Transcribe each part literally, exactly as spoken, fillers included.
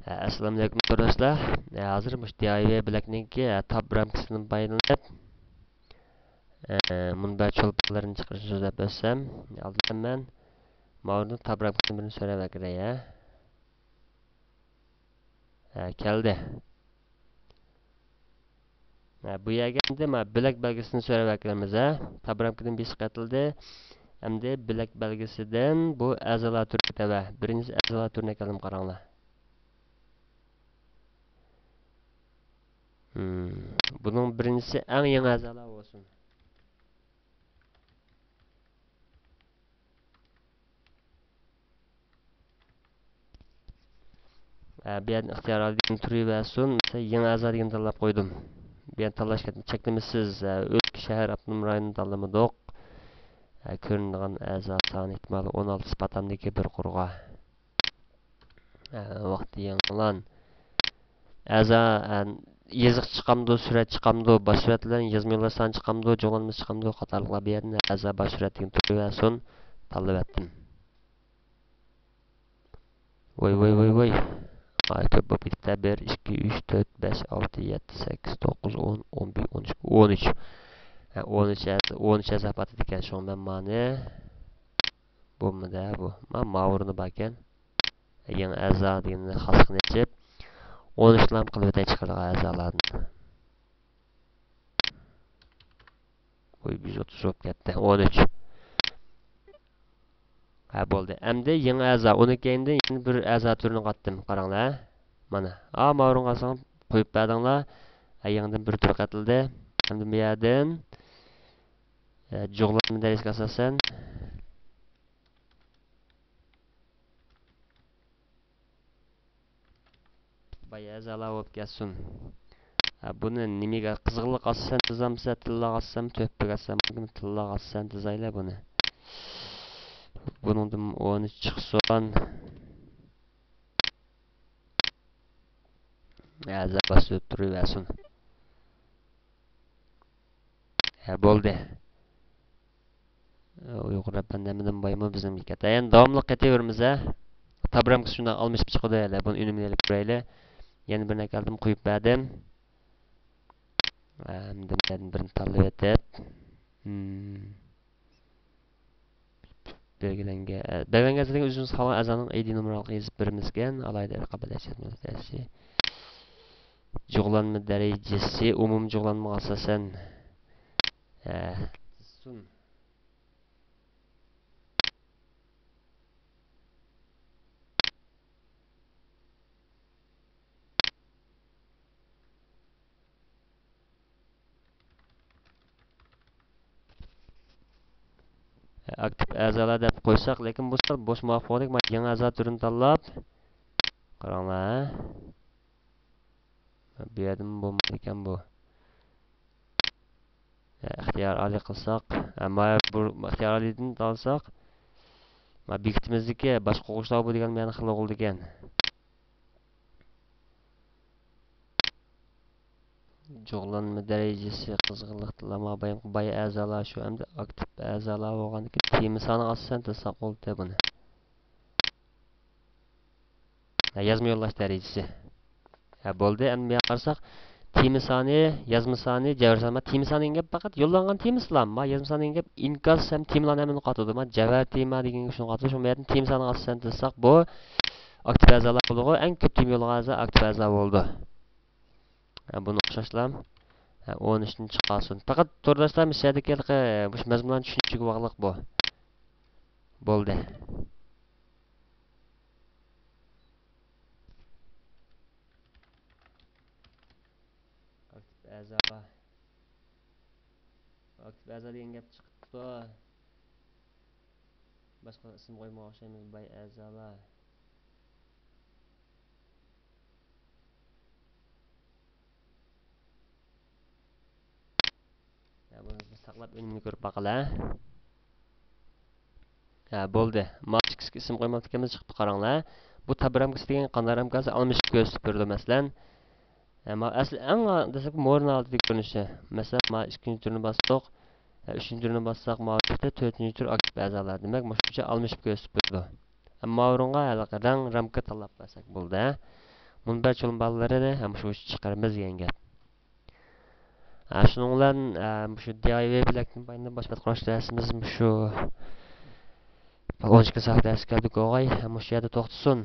ئەسسالامۇئەلەيكۇم تورداشلار. ھازىر مۇشۇ دى ئاي ۋەي بىلەكنىڭكى تاب رامكىسىدىن پايدىلىنىپ، مۇنبەر چولپانلىرىنى چىقىرىشنى سۆزلەپ ئۆتسەم، ئالدىدا مەن ماۋۇنىڭ تاب رامكىسىدىن بىرنى سۆرەپ ئەكىرەي، ھە. ھە، كەلدى. ھە، بۇ يەرگە ئەمدى مانا بىلەك بەلگىسىنى سۆرەپ ئەكىرىمىز، ھە. تاب رامكىدىن بېسىپ قېتىلدى. ئەمدى بىلەك بەلگىسىدىن بۇ ئەزالار تۈرىگە تەۋە. بىرىنچى ئەزالار تۈرىنى ئەكەلدىم، قاراڭلار. ھىم، بۇنىڭ بىرىنچىسى ئەڭ يېڭى ئەزالار بولسۇن. ئە، بۇ يەردىن ئىختىيار ئالىدىن تۇرۇۋەرسۇن. مەسىلەن، يېڭى ئەزا دېگەننى تاللاپ قويدۇم. بۇ يەردىن تاللاش چەكلىمىسىز. ئە، ئۆلكە، شەھەر، ئاپتونوم رايوننى تاللىمىدۇق. ئە، كۆرۈنىدىغان ئەزا سانى ئېھتىمالى ئون ئالتە سپاتامدىكى بىر قۇرغا. ئە، ۋاقتى يېڭىلان. ئەزا، ئە، يېزىق چىقامدۇ، سۈرەت چىقامدۇ، باش سۈرەت بىلەن يازما يوللاشلارنى چىقامدۇ، جۇغلانمىسى چىقامدۇ قاتارلىقلار بۇ يەردىن ئەزا باش سۈرەت دېگەن تۇرۇۋەرسۇن، تاللىۋەتتىم. ۋوي، ۋوي، ۋوي، ۋوي. ۋاي، كۆپ بولۇپ كېتىپتۇ. بىر، ئىككى، ئۈچ، تۆت، بەش، ئالتە، يەتتە، سەككىز، توققۇز، ئون، ئون بىر، ئون ئىككى، ئون ئۈچ. ھە، ئون ئۈچ ئەز-، ئون ئۈچ ئەزا پاتىدىكەن، شۇڭا مەن مانى بولمىدى بۇ. ما-، ماۋۇرۇندا باركەن. يېڭى ئەزا دېگەننى خاسلىقىنى ئېچىپ، ئون ئۈچ نام قىلىۋېتەي چىقىدىغان ئەزالاردىن. بۇ يۈز ئوتتۇز بولۇپ كەتتى. ئون ئۈچ. ھە، بولدى. ئەمدى يېڭى ئەزا، ئۇنىڭ كەينىدىن يەنە بىر ئەزا تۈرىنى قاتتىم. قاراڭلار، ھە. مانا. ئا، ماۋۇرۇنغا قارىساڭ قويۇپ بەردىڭلار. ھە، يېڭىدىن بىر تۈر قېتىلدى. ئەمدى بۇ يەردىن، ھە، جۇغلانما دەرىجىسىگە ئاساسەن. باي ئەزالار بولۇپ كەتسۇن. ھە، بۇنى نېمىگە، قىزغىنلىق ئاساسەن تىزامسە، تىللاغا ئاساسەن، تۆھپىگە ئاساسەن، تىللاغا ئاساسەن تىزايلى بۇنى. بۇنىڭدىن ئون ئۈچ چىقسۇن. ئەزا باستۇرۇپ تۇرۇۋەرسۇن. ھە، بولدى. ئۇيغۇر ئەپەندىمىزدىن بايمۇ بىزنىڭ بېكەت. يەنە داۋاملىق قېتىۋېرىمىز، ھە. تاب رامكىسى شۇنداق ئالمىشىپ چىقىدۇ ھېلى. بۇنى ئۈنۈمىنى ئېلىپ كۆرەيلى. يەنە بىرنى ئەكەلدىم، قويۇپ بەردىم. ئەمدى مەن بىرنى تاللىۋېتىپ. ھىم. بەلگىلەنگەن، بەلگىلەنگەن ئەزالارغا ئۆزىمىز خالىغان ئەزانىڭ ئايدى نومۇرى ئارقىلىق يېزىپ بېرىمىزكەن. ئالاھىدە رەقەم بەلگىسى. جۇغلانما دەرىجىسى ئومۇمىي جۇغلانمىغا ئاساسەن. ھە. سۇن. ئاكتىپ ئەزالار دەپ قويساق، لېكىن بۇ سەل بوش مۇۋاپىق بولدى. مانا يېڭى ئەزا تۈرىنى تاللاپ. قاراڭلار، ھە. بۇ يەردىمۇ بولمايدىكەن بۇ. ھە، ئىختىيار ئالىي قىلساق، ھە، ما بۇ ئىختىيار ئالىيدىن ئالساق، ما بېكىتىمىزدىكى باشقا ئوقۇغۇچىلار بۇ دېگەن مەنە خىل بولىدىكەن. جۇغلانما دەرىجىسى، قىزغىنلىق تىللىما، بايامقى باي ئەزالار شۇ، ئەمدى ئاكتىپ ئەزالار بولغاندىكىن تېما سانىغا ئاساسەن تىللىساق بولدى بۇنى. ھە، يازما يوللاش دەرىجىسى. ھە، بولدى. ئەمدى بۇ يەرگە قارىساق، تېما سانى، يازما سانى، جەۋھەر سانى. تېما سانى دېگەن گەپ پەقەت يوللانغان تېمىسىلا. ما يازما سانى دېگەن گەپ ئىنكاس ھەم تېمىلارنى ھەممىنى قاتىدۇ. ما جەۋھەر تېما دېگەن شۇنى قاتىدۇ. شۇ يەردىن تېما سانىغا ئاساسەن تىللىساق، بۇ ئاكتىپ ئەزالار بولىدىغۇ. ئەڭ كۆپ تېما يوللىغان ئەزا ئاكتىپ ئەزا بولىدۇ. ھە، بۇنى ئوخشاشلا، ھە، ئون ئۈچتىن چىقارسۇن. پەقەت تورداشلار مۇشۇ يەردىكى ھېلىقى مۇشۇ مەزمۇنلارنى چۈشىنىشىگە باغلىق بۇ. بولدى. ئاكتىپ ئەزا. ئاكتىپ ئەزا دېگەن گەپ چىقىپتۇ. باشقا ئىسىم قويمىغان ئوخشايمىز، باي ئەزالار. يا، بۇنى بىز ساقلاپ ئۈنۈمىنى كۆرۈپ باقىلى. ھە، بولدى. ما ئىككىسىگە ئىسىم قويماپتىكەنمىز، چىقىپتۇ، قاراڭلار. بۇ تاب رامكىسى دېگەن قانداق رامكىسى؟ ئالمىشىپ كۆرسىتىپ بېرىدۇ، مەسىلەن. ھە، ما ئەسلى ئەڭ دەسلەپكى مورىنى ئالدىدىكى كۆرۈنۈشى. مەسىلەن، ما ئىككىنچى تۈرنى باستۇق. ھە، ئۈچىنچى تۈرنى باسساق، ما تۆتىنچى تۈر ئاكتىپ ئەزالار. دېمەك، مۇشۇنچە ئالمىشىپ كۆرسىتىپ بېرىدۇ. ئەمما ئورۇنغا ھېلىقى رەڭ رامكا تاللاپ بەرسەك بولدى، ھە. مۇنبەر چولۇن بالىلىرىنى ھەم شۇ چىقىرىمىز دېگەن گەپ. ھە، شۇنىڭ بىلەن، ھە، مۇشۇ دى ئاي ۋەي بىلەكتىن بايىنى باش پەت قۇرۇش دەرسىمىز مۇشۇ ئون ئىككى سائەت دەرسكە كەلدۇق ئوغاي، ھە، مۇشۇ يەردە توختىسۇن.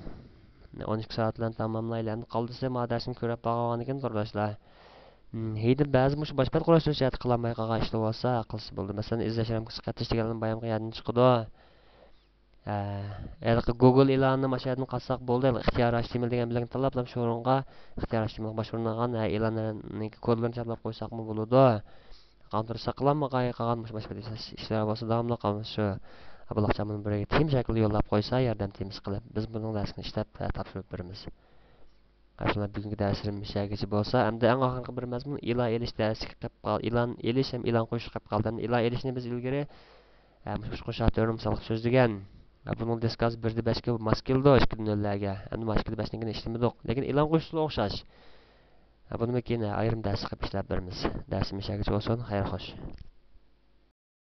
ئون ئىككى سائەت بىلەن تاماملايلى. ئەمدى قالدىسى ما دەرسنى كۆرۈپ باقىۋالغاندىن كېيىن تورداشلار. ھىم، ھېيدىن بەزى مۇشۇ باش پەت قۇرۇش دەرسى يەردە قىلالماي قالغان ئىشلار بولسا قىلسا بولىدۇ. مەسىلەن، ئىزدەش رامكىسى قاتنىشىش دېگەنلەرنىڭ بايامقى يەردىن چىقىدۇ. ھە، ھېلىقى گوگل ئېلانىنى مانا شۇ يەردىن قالساق بولدى. ھېلىقى ئىختىيار ئاچتىمىل دېگەن بىلەن تاللاپ، شۇ ئورۇنغا ئىختىيار ئاچتىمىلغا باشۋۇرۇلغان، ھە، ئېلاننىڭ كودلىرىنى چاپلاپ قويساقمۇ بولىدۇ. قالدۇرساق قىلالمىغاي قالغان مۇشۇ باشقا ئىشلار بولسا داۋاملىق قالىمىز شۇ بۇلاقچامنىڭ بىرىگە تېما شەكلىدە يوللاپ قويسا، ياردەم تېمىسى قىلىپ، بىز بۇنىڭ دەرسىنى ئىشلەپ، ھە، تاپشۇرۇپ بېرىمىز. ھە، شۇنداق بۈگۈنكى دەرسلىرىمىز مۇشۇ يەرگىچە بولسا، ئەمدى ئەڭ ئاخىرقى بىر مەزمۇن ئېلان ئېلىش دەرسىگە قېلىپ قال-، ئېلان ئېلىش ھەم ئېلان قويۇش قېلىپ قالدى. ئەمدى ئېلان ئېلىشنى بىز ئىلگىرى، ھە، مۇشۇ ئۇچقۇن شاتۇرنى مىسالغا سۆزلىگەن. ھە، بۇنىڭ دىسكاسى بىردە بەشكە ماس كېلىدۇ، ئىككىدە نۆللەرگە. ئەمدى مانا ئىككىدە بەشتىن كېيىن ئىشلىمىدۇق. لېكىن ئېلان قويۇشلا ئوخشاش. ھە، بۇنىمۇ كېيىن ئايرىم دەرس قىلىپ ئىشلەپ بېرىمىز. دەرسىمىز مۇشۇ يەرگىچە بولسۇن. خەير خوش.